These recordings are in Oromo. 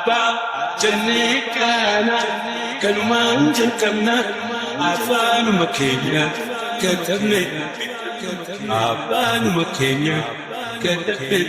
Abbaa jennee kaana kanumaan jalqabna afaanuma keenya katabne afaanuma keenya katabne.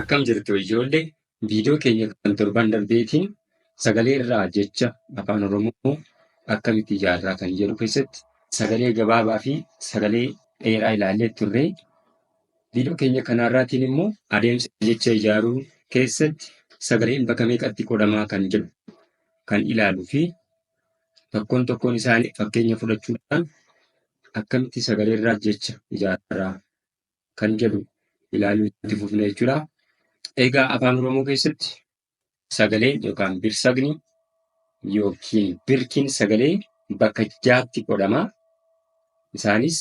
Akkam jirtu ijoollee? Viidiyoo keenya kan torban darbeetiin sagalee irraa jecha Afaan Oromoo akkamitti ijaarraa kan jedhu keessatti sagalee gabaabaa fi sagalee dheeraa ilaallee turre. Viidiyoo keenya kanarraatiin immoo adeemsa jecha ijaaruu keessatti sagaleen bakka meeqatti qodamaa kan jedhu kan ilaaluu fi tokkoon tokkoon isaanii fakkeenya fudhachuudhaan akkamitti sagalee irraa jecha ijaarraa kan jedhu ilaaluu itti fufna jechuudha. Egaa Afaan Oromoo keessatti sagaleen yookaan birsagni yookiin birkiin sagalee bakka jaatti qodama. Isaanis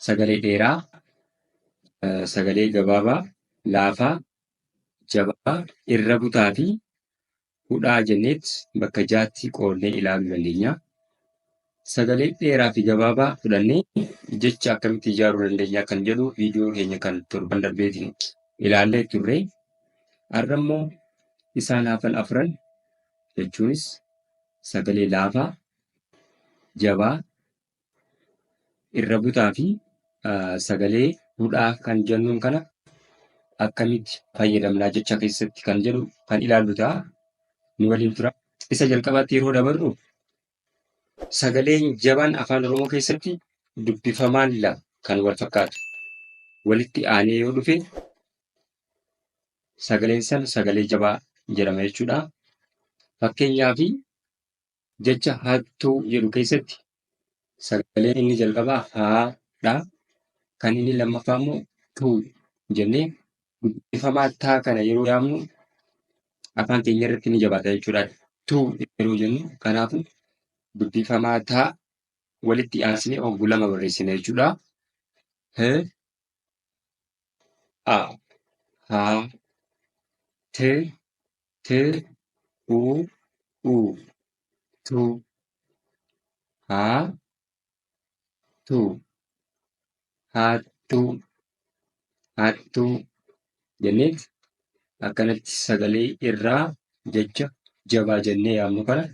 sagalee dheeraa, sagalee gabaabaa, laafaa, jabaa, irra butaa fi hudhaa jenneet bakka jaatti qoodnee ilaaluu dandeenya. Sagalee dheeraa fi gabaabaa fudhannee jecha akkamitti ijaaruu dandeenya kan jedhu viidiyoo keenya kan torban darbeetiin ilaallee turre. Har'a immoo isaan hafan afran jechuunis sagalee laafaa, jabaa, irra butaa fi sagalee hudhaa kan jennuun kana akkamitti fayyadamnaa jecha keessatti kan jedhu kan ilaallu ta'a. Nu waliin tura. Isa jalqabaatti yeroo dabarru sagaleen jabaan Afaan Oromoo keessatti dubbifamaan lama kan wal fakkaatu walitti aanee yoo dhufe sagaleen sana sagalee jabaa jedhama jechuudha. Fakkeenyaaf jecha hattuu jedhu keessatti sagaleen inni jalqabaa haa dha. Kan inni lammaffaa immoo tuu jennee dubbifamaa taa kana yeroo yaamnu afaan keenya irratti ni jabaata jechuudha. Tuu yeroo jennu kanaafuu dubbifamaa taa walitti aansinee oggu lama barreessina jechuudha. H A haa T T U U tuu haa tuu haattuu haattuu jenneet akkanatti sagalee irraa jecha jabaa jennee yaamnu kana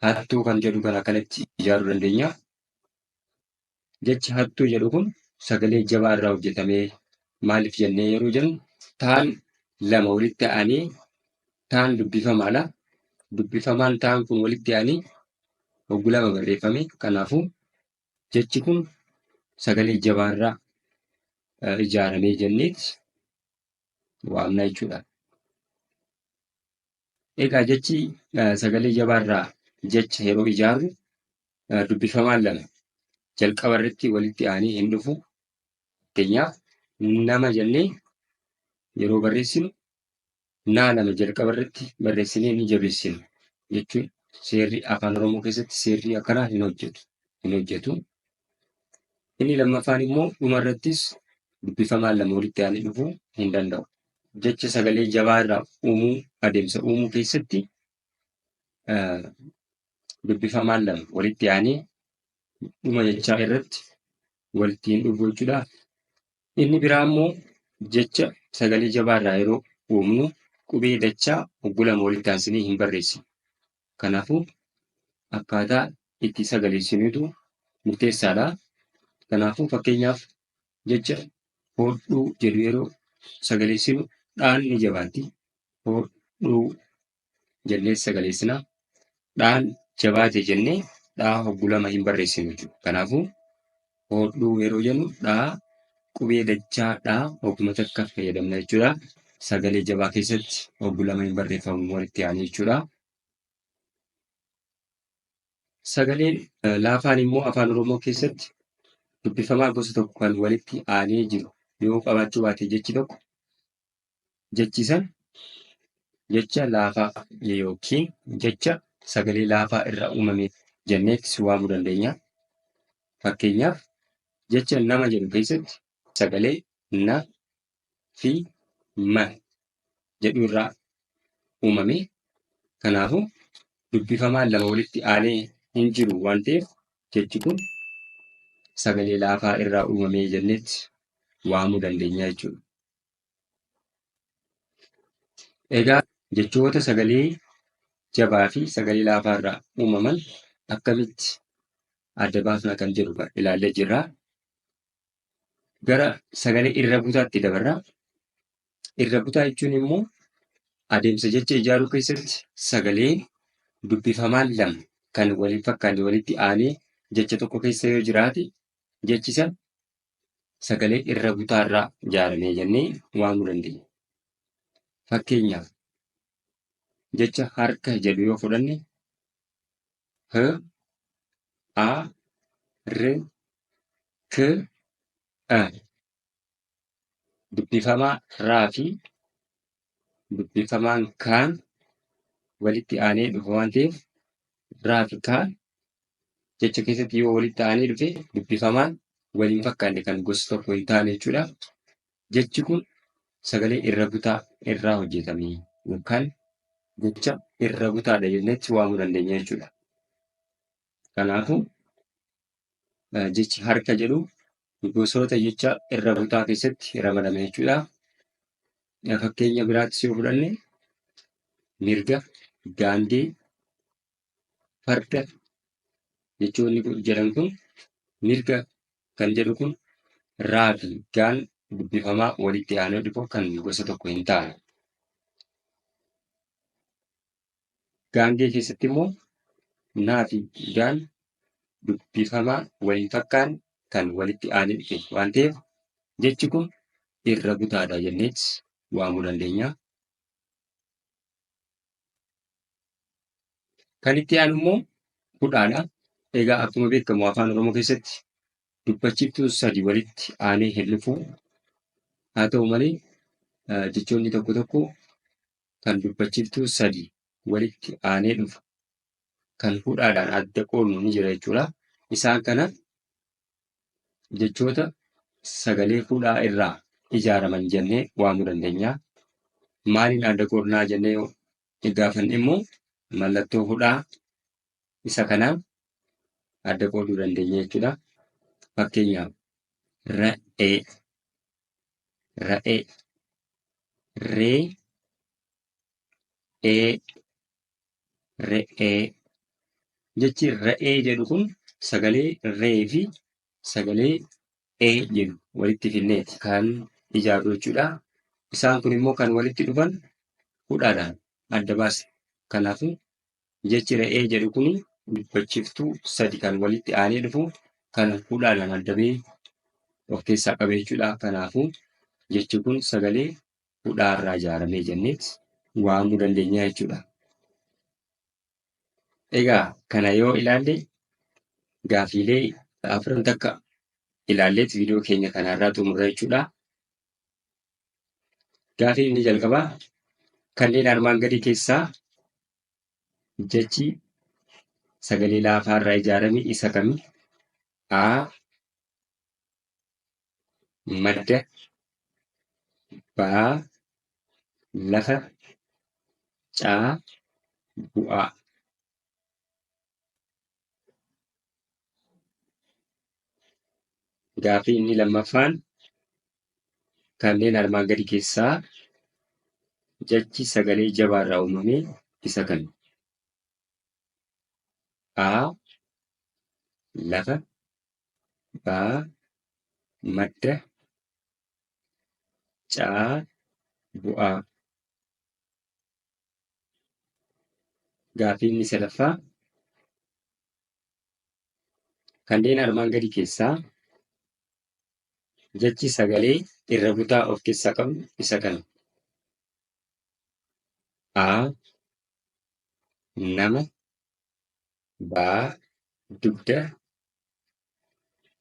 hattuu kan jedhu kana akkanatti ijaaruu dandeenya. Jechi hattuu jedhu kun sagalee jabaa irraa hojjetamee maaliif jennee yeroo jennu taan lama walitti aanee taan dubbifamaadha. Dubbifamaan taan kun walitti aanee hoggu lama barreeffame. Kanaafuu jechi kun sagalee jabaa irraa ijaaramee jenneet waamna jechuudha. Egaa jechi sagalee jabaa irraa jecha yeroo ijaarru dubbifamaan lama jalqaba irratti walitti aanee hin dhufu. Fakkeenyaaf nama jennee yeroo barreessinu naa lama jalqaba irratti barreessinee ni jabeessina jechuun seerri Afaan Oromoo keessatti seerri akkanaa hin hojjetu. Hin hojjetu. Inni lammaffaan immoo dhuma irrattis dubbifamaan lama walitti aanee dhufuu hin danda'u. Jecha sagalee jabaa irraa uumuu adeemsa uumuu keessatti dubbifamaan lama walitti aanee dhuma jechaa irratti walitti hin dhufu jechuudha. Inni biraa immoo jecha sagalee jabaa irraa yeroo uumnu qubee dachaa hogguu lama walitti aansinee hin barreessinu. Kanaafuu akkaataa itti sagaleessinutu murteessaadha. Kanaafuu fakkeenyaaf jecha hodhuu jedhu yeroo sagaleessinu dhaan ni jabaatti. Hodhuu jennee sagaleessina. Dhaan jabaate jennee dhaa hogguu lama hin barreessinu jechuudha. Kanaafuu hodhuu yeroo jennu dhaa qubee dachaa dhaa hogguma takka fayyadamna jechuudha. Sagalee jabaa keessatti hogguu lama hin barreeffamu walitti aanee jechuudha. Sagaleen laafaan immoo Afaan Oromoo keessatti dubbifamaa gosa tokko kan walitti aanee jiru yoo qabaachuu baate jechi tokko jechi san jecha laafaa yookiin jecha sagalee laafaa irraa uumame jenneettis waamuu dandeenya. Fakkeenyaaf jecha nama jedhu keessatti sagalee na fi ma jedhu irraa uumame. Kanaafuu dubbifamaan lama walitti aanee hin jiru waan ta'eef jechi kun sagalee laafaa irraa uumame jenneetti waamuu dandeenya jechuudha. Egaa Jechoota sagalee jabaa fi sagalee laafaa irraa uumaman akkamitti adda baafna kan jedhu ilaallee jirra. Gara sagalee irra butaatti dabarra. Irra butaa jechuun immoo adeemsa jecha ijaaruu keessatti sagalee dubbifamaan lama kan wal hin fakkaanne walitti aanee jecha tokko keessa yoo jiraate jechi sana sagalee irra butaarraa ijaarame jennee waamuu dandeenya. Fakkeenyaaf jecha harka jedhu yoo fudhanne h, a, r, k, a dubbifamaa raa fi dubbifamaan kaan walitti aanee dhufa waan ta'eef raa fi kaan jecha keessatti yoo walitti aanee dhufe dubbifamaan wal hin fakkaanne kan gosa tokko hin taane jechuudha. Jechi kun sagalee irra butaa irraa hojjetame yookaan jecha irra butaadha jennetti waamuu dandeenya jechuudha. Kanaafuu jechi harka jedhu gosoota jecha irra butaa keessatti ramadame jechuudha. Fakkeenya biraattis yoo fudhanne mirga, gaangee, farda jechoonni jedhan kun mirga kan jedhu kun raa fi gaan dubbifamaa walitti aanee dhufu kan gosa tokko hin taane. Gaangee keessatti immoo naa fi gaan dubbifamaa wal hin fakkaanne kan walitti aanee dhufe waan ta'eef jechi kun irra butaadha jenneet waamuu dandeenya. Kan itti aanu immoo hudhaadha. Egaa akkuma beekamu afaan Oromoo keessatti dubbachiiftuun sadi walitti aanee hin dhufu. Haa ta'u malee jechoonni tokko tokko kan dubbachiiftuu sadi walitti aanee dhufu kan hudhaadhaan adda qoodnu ni jira jechuudha. Isaan kana jechoota sagalee hudhaa irraa ijaaraman jennee waamuu dandeenya. Maaliin adda qoodnaa jennee yoo gaafanne immoo mallattoo hudhaa isa kanaan adda qooduu dandeenya jechuudha. Fakkeenyaaf ra'ee, ra'ee, ree, ee, re'ee. Jechi re'ee jedhu kun sagalee ree fi sagalee ee jedhu walitti fidneeti kan ijaarru jechuudha. Isaan kun immoo kan walitti dhufan hudhaadhaan adda baasna. Kanaafuu jechi re'ee jedhu kun dubbachiiftuu sadi kan walitti aanee dhufu kan hudhaadhaan adda bahee of keessaa qabe jechuudha. Kanaafuu jechi kun sagalee hudhaarraa ijaarame jenneet waamuu dandeenya jechuudha. Egaa kana yoo ilaalle gaafiilee afran takka ilaalleet viidiyoo keenya kanarraa xumurra jechuudha. Gaafiin inni jalqabaa kanneen armaan gadii keessaa jechi sagalee laafaarraa ijaarame isa kami? A. Madda, B. Lafa, C. Bu'aa. Gaafiin inni lammaffaan kanneen armaan gadii keessaa jechi sagalee jabaarraa uumame isa kami? A. Lafa, B. Madda, C. Bu'aa. Gaafiin inni sadaffaa kanneen armaan gadii keessaa jechi sagalee irra butaa of keessaa qabu isa kami? A. Nama, B. Dugda,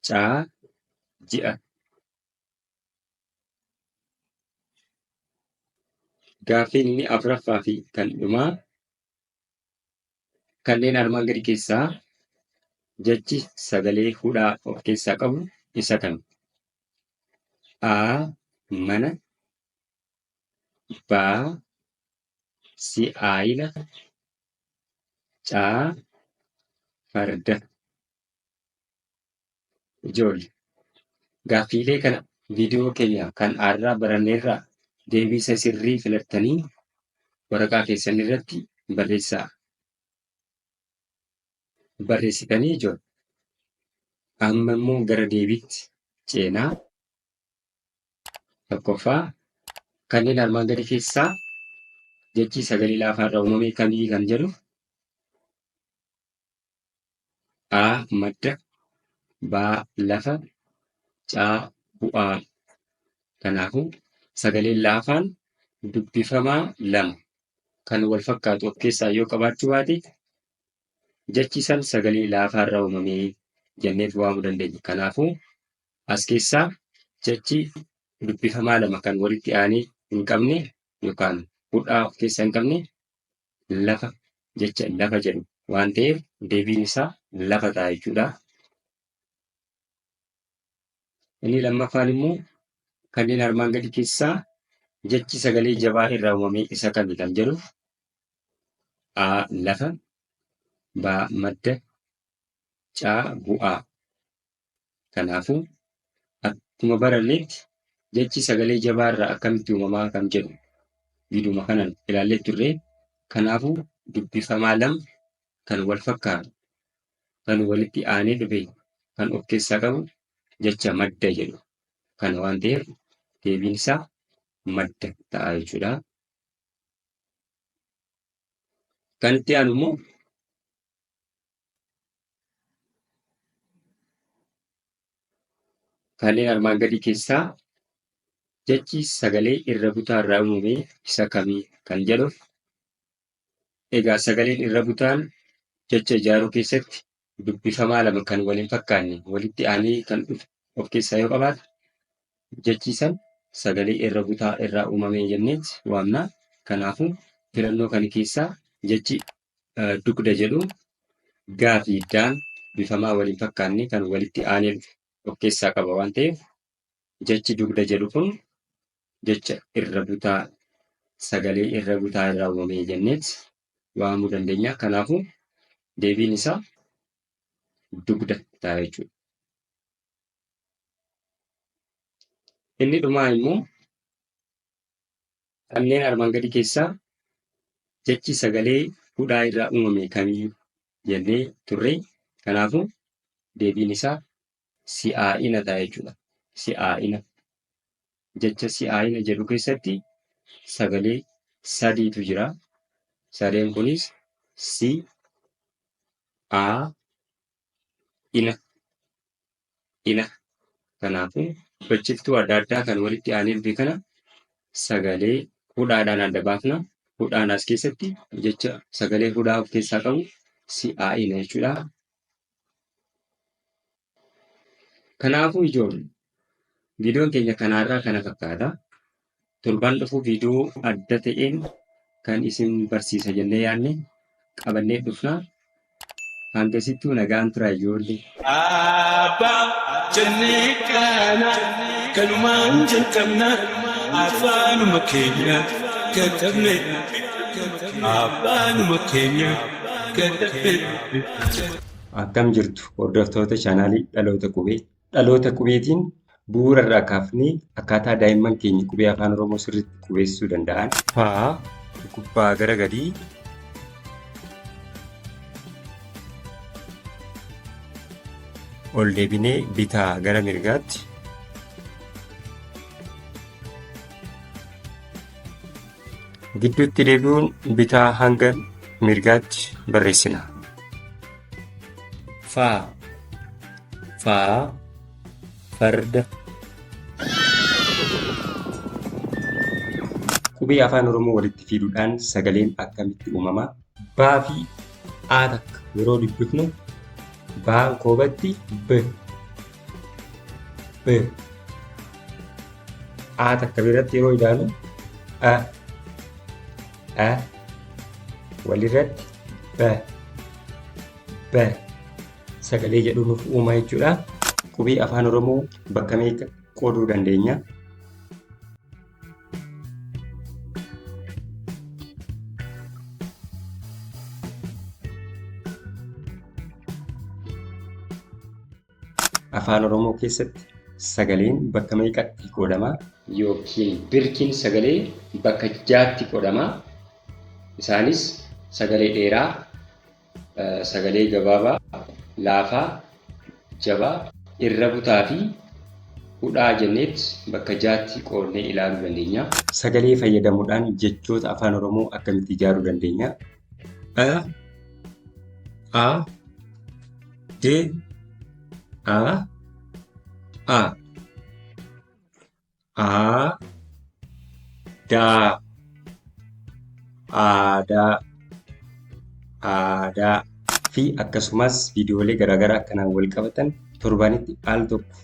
C. Ji'a. Gaaffiin inni afuraffaa fi kan dhumaa kanneen armaan gadii keessaa jechi sagalee hudhaa of keessaa qabu isa kami? A. Mana, B. Si'aayina, C. Farda. Ijoollee gaaffiilee kana viidiyoo keenya kan har'aa baranneerraa deebii isa sirrii filattanii Waraqaa keessan irratti barreessaa. Barreessitanii ijoollee. Amma immoo gara deebiitti ceenaa. Tokkoffaa kanneen armaan gadii keessaa jechi sagalee laafaa irraa uumame kamii kan jedhu A. Madda B. Lafa C. Bu'aa. Kanaafuu sagaleen laafaan dubbifamaa lama kan wal fakkaatu of keessaa yoo qabaachuu baate jechi san sagalee laafaa irraa uumame jenneet waamuu dandeenya. Kanaafuu as keessaa jechi dubbifamaa lama kan walitti aanee hin qabne yookaan hudhaa of keessaa hin qabne lafa jecha lafa jedhu waan ta'eef deebiin isaa lafa ta'a jechuudha. Inni lammaffaan immoo kanneen armaan gadii keessaa jechi sagalee jabaa irraa uumame isa kami kan jedhu A. Lafa B. Madda C. Bu'aa. Kanaafuu akkuma barannetti jechi sagalee jabaa irraa akkamitti uumamaa kan jedhu viidiyuma kanaan ilaallee turre. Kanaafuu dubbifamaa lama kan wal fakkaatu kan walitti aanee dhufe kan of keessaa qabu jecha madda jedhu kana waan ta'eef deebiin isaa madda ta'a jechuudha. Kan itti aanu immoo kanneen armaan gadii keessaa jechi sagalee irra butaa irraa uumame isa kamii kan jedhuuf egaa sagaleen irra butaan jecha ijaaruu keessatti dubbifamaa lama kan wal hin fakkaanne walitti aanee kan dhufe of keessaa yoo qabaate jechi san sagalee irra butaa irraa uumame jenneet waamna. Kanaafuu filannoo kana keessaa jechi dugda jedhu gaa fi daan dubbifamaa wal hin fakkaanne kan walitti aanee dhufe of keessaa qaba waan ta'eef jechi dugda jedhu kun jecha irra butaa sagalee irra butaa irraa uumame jenneet waamuu dandeenya. Kanaafuu deebiin isaa dugda ta'a jechuudha. Inni dhumaa immoo kanneen armaan gadii keessaa jechi sagalee hudhaa irraa uumame kamii jennee turre. Kanaafuu deebiin isaa si'aa'ina ta'a jechuudha. Si'aa'ina. Jecha si'aa'ina jedhu keessatti sagalee sadiitu jira. Sadeen kunis si, a, ina, ina. Kanaafuu gochiftuu adda addaa kan walitti aanee dhufe kana sagalee hudhaadhaan adda baafna. Hudhaan as keessatti jecha sagalee hudhaa of keessaa qabu si'aa'ina jechuudha. Kanaafuu ijoollee viidiyoon keenya kanarraa kana fakkaata. Torban dhufu viidiyoo adda ta'een kan isin barsiisa jennee yaadne qabannee dhufna. Hangasittuu nagaan turaa ijoollee. Abbaa jennee kana kanumaan jalqabna afaanuma keenya katabne afaanuma keenya katabne. Akkam jirtu hordoftoota chaanaalii Dhaloota Qubee. Dhaloota Qubeetiin bu'uura irraa kaafnee akkaataa daa'imman keenya qubee afaan Oromoo sirriitti qubeessuu danda'an. Faa gubbaa gara gadii. Ol deebinee bitaa gara mirgaatti. Gidduutti deebi'uun bitaa hanga mirgaatti barreessina. Faa faa farda. Qubee afaan Oromoo walitti fiduudhaan sagaleen akkamitti uumama? Baa fi A takka yeroo dubbifnu baan koobatti B B A takka biratti yeroo ilaalu A A walirratti B B sagalee jedhu nuuf uuma jechuudha. Qubee afaan Oromoo bakka meeqa qooduu dandeenya? Afaan Oromoo keessatti sagaleen bakka meeqatti qoodama? Yookiin birkiin sagalee bakka jaatti qoodama. Isaanis sagalee dheeraa, sagalee gabaabaa, laafaa, jabaa, irra butaa fi hudhaa jenneet bakka jaatti qoodnee ilaaluu dandeenya. Sagalee fayyadamuudhaan jechoota Afaan Oromoo akkamitti ijaaruu dandeenya? A, A, D, A, A. A, daa, aadaa, aadaa. Fi akkasumas viidiyoolee garaagaraa akkanaan wal qabatan torbanitti al tokko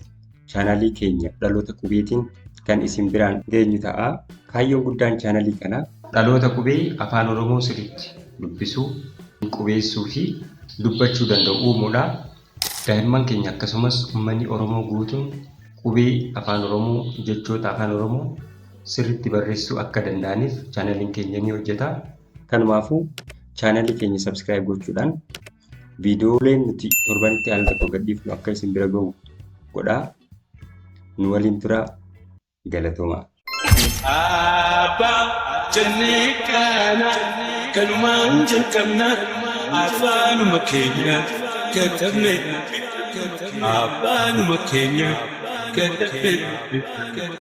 chaanalii keenya Dhaloota Qubeetiin kan isin biraan geenyu ta'a. Kaayyoon guddaan chaanalii kanaa dhaloota qubee Afaan Oromoo sirriitti dubbisuu, qubeessuu fi dubbachuu danda'u uumuudha. Daa'imman keenya akkasumas uummanni Oromoo guutuun qubee Afaan Oromoo, jechoota Afaan Oromoo sirriitti barreessuu akka danda'aniif chaanaliin keenya ni hojjeta. Kanumaafuu chaanalii keenya subscribe gochuudhaan viidiyooleen nuti torbanitti al tokko gadhiifnu akka isin bira gahu godhaa. Nu waliin turaa, galatoomaa. Abbaa jennee kana kanumaan jalqabna, afaanuma keenya katabne, afaanuma keenya katabne.